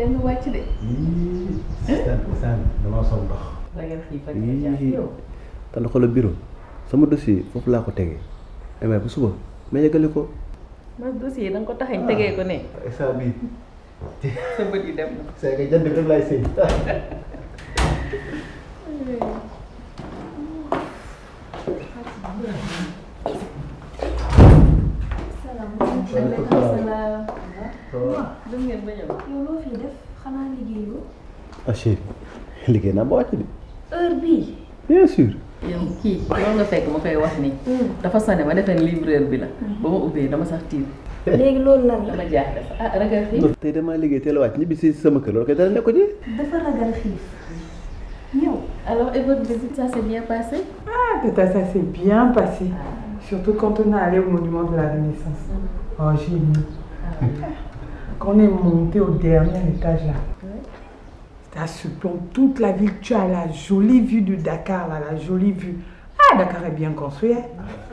kenn wàcc de. saan dama sow ndox. ragal xiif ak yow. tan xoolal bureau sama dossier foofu laa ko tegee mais bu suba ma yeggali ko. ma dossier da nga ko taxañ tegee ko ne. saa bii. sa bët yi dem na. c'est que jant bi rek laay sëy. dem ngeen ba ñëw. yow loo fi def xanaa liggéeyoo. ah chérie liggéey naa ba wàcc bi. heure bii. bien sûr. yow kii loolu nga fekk ma koy wax nii. dafa sane ma defee livreur bi la. ba ma ubbee dama sax tiit. léegi loolu lan la. dama jaaxle sax ah ragal xiif. tey damaa liggéey teel a wàcc ñibbi si sama kër loolu kay dara nekk ko ci. dafa ragal xiif. yow. alors et votre visite ça s'est bien passé. Ah, tata, ça s'est bien passé. Surtout quand on est allé au monument de la Renaissance. Oh, j'ai aimé. Quand on est monté au dernier étage là. Ça surplombe toute la ville. Tu as la jolie vue de Dakar là, la jolie vue. Ah, Dakar est bien construit. Hein?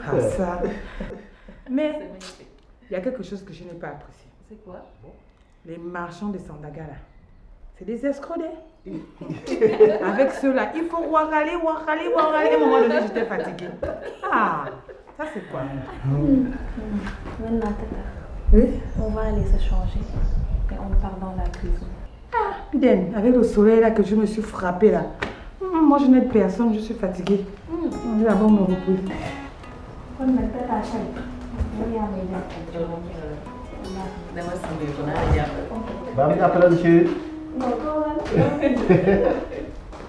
Ah, ça. Mais il y a quelque chose que je n'ai pas apprécié. C'est quoi? Les marchands de Sandaga là. C'est des escrocs. Avec ceux-là, il faut râler. À un moment donné, j'étais fatiguée. Ah, ça c'est quoi? Maintenant, tata. Oui? On va aller se changer. Et on part dans la cuisine. Ah, Piden, avec le soleil là que je me suis frappée là. Moi je n'aide personne, je suis fatiguée. On va d'abord me reposer. Kon nag tata Chali. Yow yaa may jàppale. dama sambee ko naa la jàppale. ba mu jàppale chérie.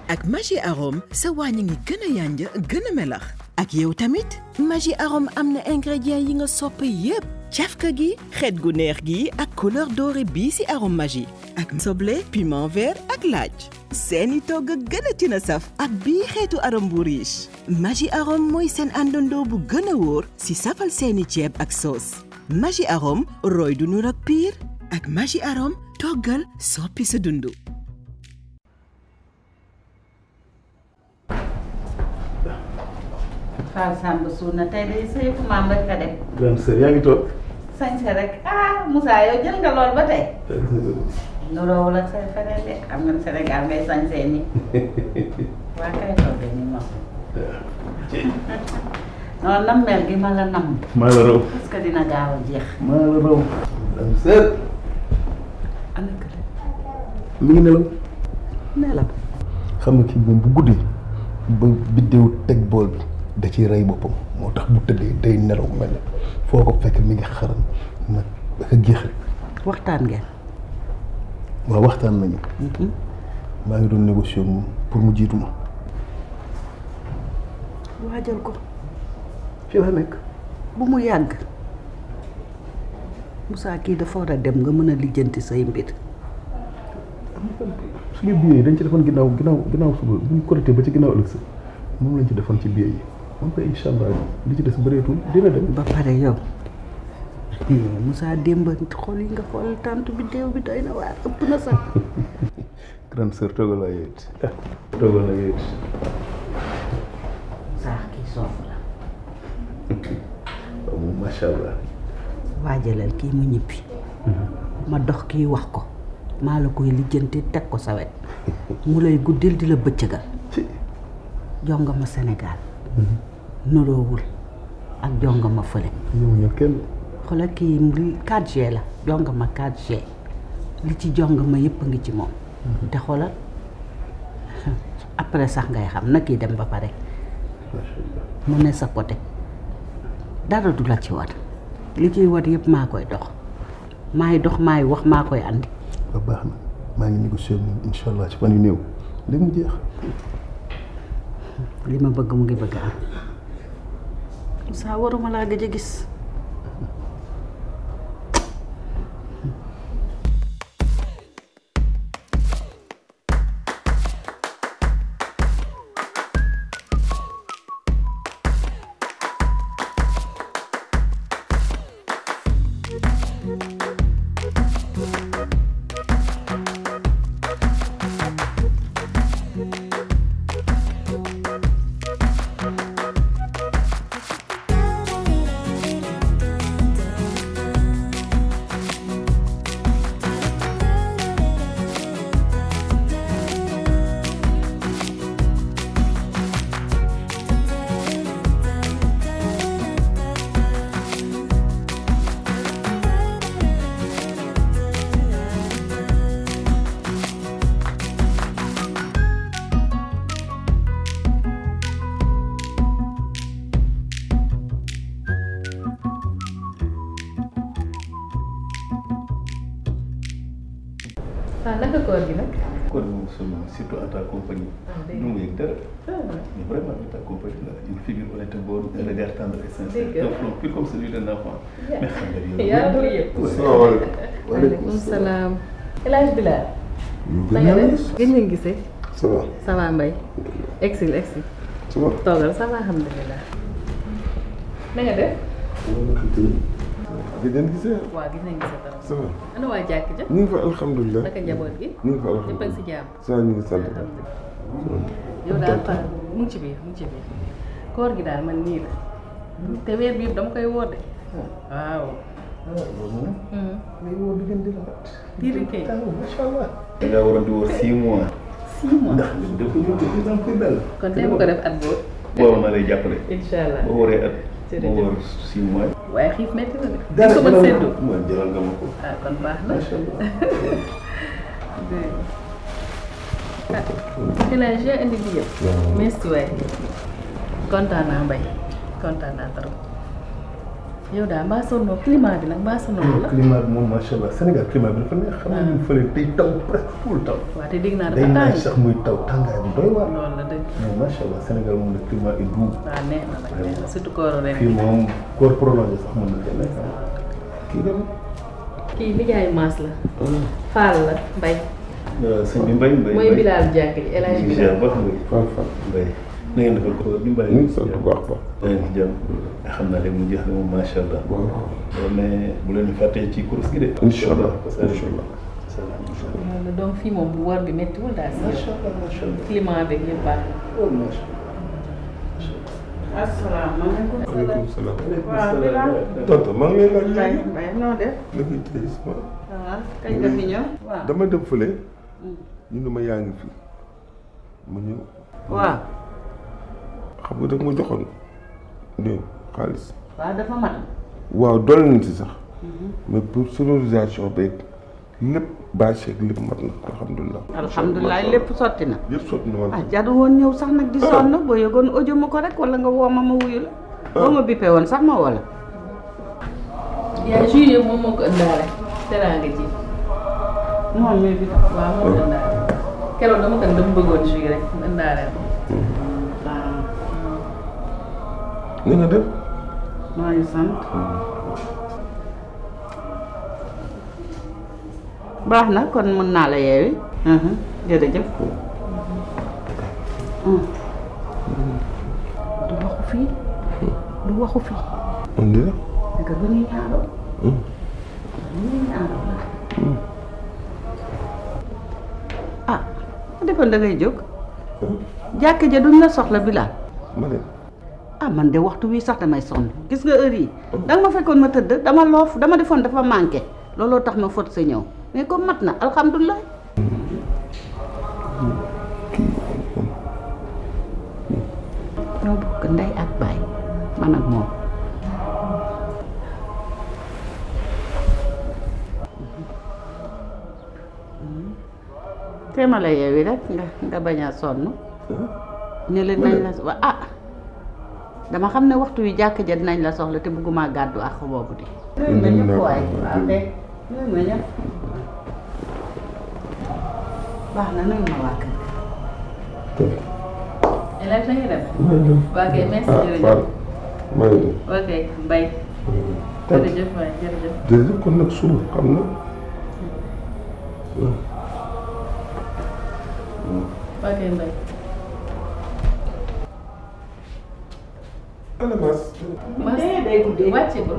ak Maggi Arôme sa wàññi ngi gën a yànj gën a melax ak yow tamit Maggi Arôme am na ingrédients yi nga sopp yépp cafka gi xeet gu neex gi ak couleur dorée bii ci arôme Maggi ak soble piment vert ak laaj seeni togg gën a tina saf ak bii xeetu arôme bu riche Maggi Arôme mooy seen àndandoo bu gën a wóor ci safal seeni ceeb ak sauce Maggi Arôme roy du nur ak piir ak Maggi Arôme toggal soppi sa dundu. Fall Samb suuna tey de sa yëfu maam rek nga dem. grande sœur yaa ngi toog. sañse rek ah Moussa yow jël nga lool ba tey. nuroowul ak say feneen de xam nga Sénégal ngay sañsee ni waa kay toogee ni moom. non nammeel gi ma la namm. maa la raw. parce que dina gaaw a jeex. maa la raw. grande sœur. ana kër. mi ngi nelaw. nelaw. xam nga kii moom bu guddee ba biddéew teg bool bi da ciy rey boppam moo tax bu tëddee day nelaw mel ne foo ko fekk mi ngi xaram nag dafa jeex rek. waxtaan ngeen. waaw waxtaan nañu. maa ngi doon négocier moom pour mu jiitu ma. waajal ko. fii la nekk. bu mu yàgg. Moussa kii dafa war a dem nga mën a lijjanti say mbir. suñu billet yi dañ ci defoon ginnaaw suba bu ñu collecté ba ci ginnaaw ëllëg sa moom lañ ci defoon ci billet yi moom koy incha allah li ci des bëreetul dina dem. ba pare yow Moussa démb xool yi nga xool tànt bi déew bi doy na waar ëpp na sax. grande sœur toogal la yow it toogal la yow it. Moussa kii soof la. waaw moom macha allah. waajalal kii mu ñibbi. ma dox kii wax ko. maa la koy lijjanti teg ko sa wet mu lay guddil di la bëccëgal jongama Sénégal nuroowul ak jongama fële ñëw kenn xoolal kii 4G la jongama 4G li ci jongama yëpp a ngi ci moom te xoolal après sax ngay xam na kii dem ba pare mu ne sa côté dara du la ci war li ciy war yëpp maa koy dox maay dox maay wax maa koy andi. ba baax na maa ngi négocier moom incha allah ci fan yu néew léegi mu jeex. li ma bëgg mu ngi bëgg am Moussa waruma laa gëj a gis. ah naka koor gi nag. kon moom surtout en ta compagnie. du mu yëg dara. mais vraiment en ta compagnie là une figure honnête bonne un regard tendre et sincère. un front pur comme celui d'un enfant. mais xam nga yow. yaa ngi yëpp. salaamaaleykum. waaleykum salaam. El Hadj Bilal. na nga def gëj nañ gisee. ça va. ça va Mbaye. exil. ça va. toogal ça va alhamdulilah. na nga def. gis ngeen gisee. waaw gis nañ gisee dara. ça va. ana waa jàkk ja. ñu ngi fa alhamdulilah. naka njaboot gi. ñu ngi fa ñëpp a ngi alhamdulilah. si jàmm. saa ñu ngi sant. yow daal fa mu ngi ci biir koor gi daal man nii la te weer bi yëpp dama koy woor de waaw. mais woo diggante la. diir kay. macha allah. da ngaa waroon di woo 6 mois. 6 mois ndax ñun dafa ñëw te dina koy dal. kon tey bu ko def at boobu. boobu ma lay jàppale. incha allah boo waree at. jërëjëf boo war 6 mois. waaye xiif métti na de. dara ko mën séddu. man jëlal nga ma ko. ah kon baax na. macha allah. El Hadj yaa indi bi yëpp. merci waay. kontaan naa Mbaye kontaan naa trop. yow daal mbaa sonnoo climat bi nag mbaa sonnoo la. climat bi moom macha allah Sénégal climat bi dafa neex. xam nga ñun fële day taw presque tout le temps. waaw te dégg naa day dafa naaj tàng. sax muy taw tàngaay bu doy waar. loolu la dëgg. mais macha allah Sénégal moom le climat est doux. waaw neex na nag neex na surtout kóoru ren. fii moom koor prolongé sax mën na ko nekk. kii dem. kii nijaayu maas la. Fall la Mbaye. sëñ bi Mbaye mooy Bilal jàkk ji El Hadj Bilal. baax nga. Fall Fall. Mbaye na ngeen defal ko ni Mbaye. ñu ngi sant bu baax a baax. da ngeen ci jàmm. xam naa léegi mu jeex na moom macha allah. waaw. mais bu leen fàttee ci course gi de. incha allah parce que incha allah. loolu donc fii moom bu woor bi méttiwul daal macha si allah macha allah. climat beeg yëpp baax na. oh macha asalaamaaleykum. waaleykum salaam. waaw Bilal. tonton maa ngi lay laaj Mbaye léegi. Mbaye noo def. nga koy tëjee sama. waaw kañ nga fi ñëw. waaw dama dem fële. ñu ne ma yaa ngi fi. ma ñëw. waaw. xam nga daf ma joxoon. dégg xaalis. waaw dafa mat. waaw dolli nañ si sax. mais pour sonorisation beeg lépp bâche ak lépp mat na alhamdulilah. alhamdulilah lépp sotti na. yëpp sotti na ah man. jadu woon ñëw sax nag di sonn boo yëgoon audio ma ko rek wala nga woo ma wuyu la. boo ma bippee woon sax ma woo la. yaa juillet moom moo ko ëndaale teraanga ji. moom mi bi. waaw moo ko ëndaale. keroog dama ko dama bëggoon juillet rek ëndaale ko. waaw. ni nga def. maa ngi sant. baax na kon mën naa la yeewi. jërëjëf. du waxu fii. du waxu fii. on dirait. dëgg bu ñuy ñaaroo. bu ñuy ñaaroo la. ah ma defoon da ngay jóg. jàkk ja duñ la soxla Bilal. ma dem. ah man de waxtu wi sax damay sonn gis nga heure yi danga ma fekkoon ma tëdd dama loof dama defoon dafa manqué looloo tax ma fot sa ñëw mais comme mat na alhamdulilah. ñoo bokk ndey ak baay man ak moom. te ma la yeewi rek nga bañ a sonn. ñu leen nañ la wa ah. dama xam ne waxtu wi jàkk ja dinañ la soxla te bëgguma gàddu ak boobu di. nuyu ma ñëpp waay waaw kay nuyu ma ñëpp. baax na nuyu ma waa kër. El Hadj na nga dem. waa kay merci jërëjëf. maa ngi dem. ok Mbaye. jërëjëf waay jërëjëf. jërëjëf kon nag suba xam na. ok Mbaye. ana Mass. day guddee wàccegul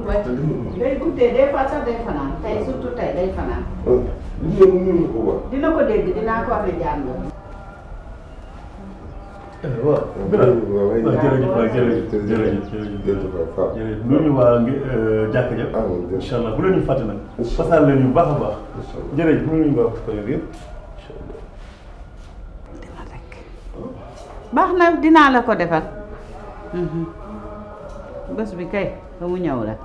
day guddee des fois sax day fanaan tey surtout tey day fanaan. lii mënuñu ko wax. dina ko dégg dinaa ko wax ne jàng. waaw. jërëjëf waay jërëjëf nuyu waa jàkk ja. incha allah bu leen ñu fàtte nag. fasal leen yu baax a baax. jërëjëf bu leen ñu baax ko yëpp. dina rek baax na dinaa la ko defal. bés bi kay ba mu ñëw rek.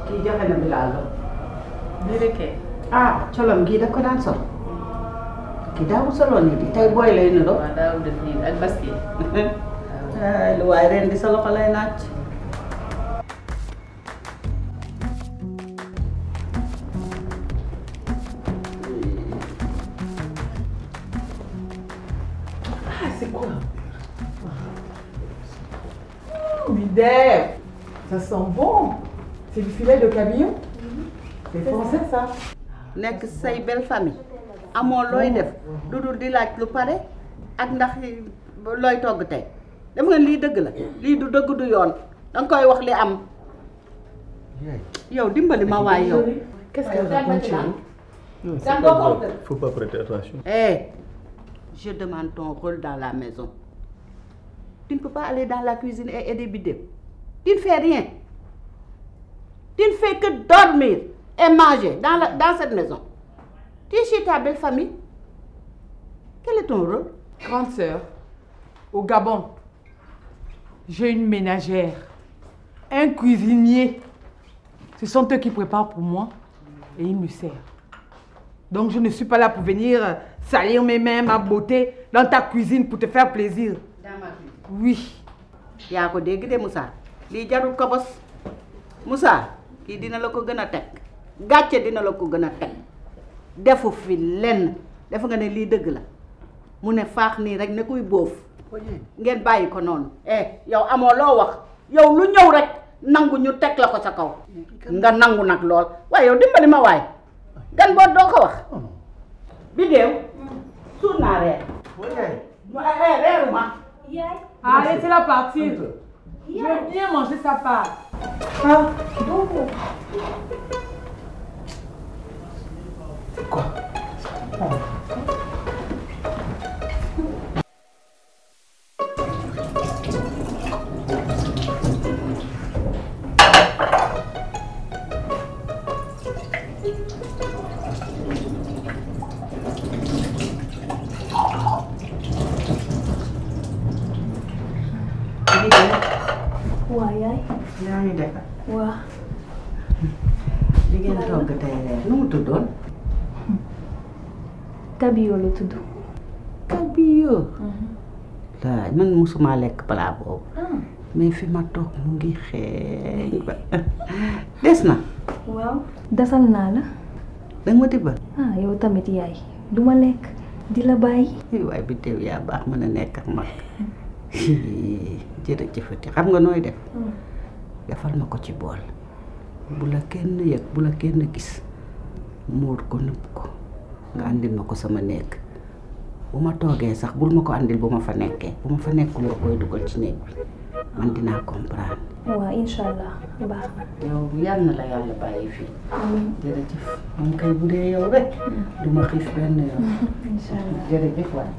kii joxe na Bilal la. déedéet kay. ah colom gii daf ko daan sol. kii daawu soloon ni di tey booy lay niroo. waaw daawul def nii ak basket. lu waaye ren di sa loxo lay naaj. quoi? Bidève, ça sent bon. C'est du filet de cabillaud. C'est français ça. nekk say belle famille amoo looy def lu dul di laaj lu pare ak ndax looy togg tey def nga lii dëgg la lii du dëgg du yoon danga koy wax li am yow dimbali ma waay yow. Qu'est-ce qu'elle raconte chez nous? Faut pas prêter attention. Je demande ton rôle dans la maison. Tu ne peux pas aller dans la cuisine et aider Bidèw. Tu ne fais rien. Tu ne fais que dormir et manger dans cette maison. Tu es chez ta belle famille. Quel est ton rôle? Grande sœur, au Gabon, j'ai une ménagère, un cuisinier. Ce sont eux qui préparent pour moi et ils me servent. Donc je ne suis pas là pour venir salir mes mains, ma beauté dans ta cuisine pour te faire plaisir. Dans ma cuisine. Oui. yaa ko dégg de Moussa lii jarul ko bos Moussa kii dina la ko gën a teg gàcce dina la ko gën a teg defu fi lenn def nga ne lii dëgg la mu ne faax nii rek ne kuy bóof ngeen bàyyi ko noonu yow amoo loo wax yow lu ñëw rek nangu ñu teg la ko sa kaw nga nangu nag lool waaye yow dimbali ma waay gan boo doo ko wax Bidèw suur naa reer reeruma Ah, laissez-la partir. Je veux bien manger sa part. Ah, C'est quoi? Waa yaay. yaa ngi def Waa. li ngeen togg tey reer nu mu tuddoon Cabillaud la tudd. cabillaud laay man musuma lekk plat boobu mais fi ma toog mu ngi xeeñ ba des na Waaw. Dasal naa la. danga ma tibbal Ah yow tamit yaay. Du ma lekk di la bàyyi. waaye Bidèw yaa baax mën a nekk ak mag jërëjëfati xam nga nooy def defal ma ko ci bool bu la kenn yëg bu la kenn gis muur ko nëbb ko nga andil ma ko sama néeg bu ma toogee sax bul ma ko andil bu ma fa nekkee bu ma fa nekkul nga koy dugal ci néeg bi man dinaa comprendre. Waaw incha allah baax na. yow yal na la yàlla bàyyi fii. jërëjëf man kay bu dee yow rek du ma xiif benn yoon. incha allah jërëjëf waay.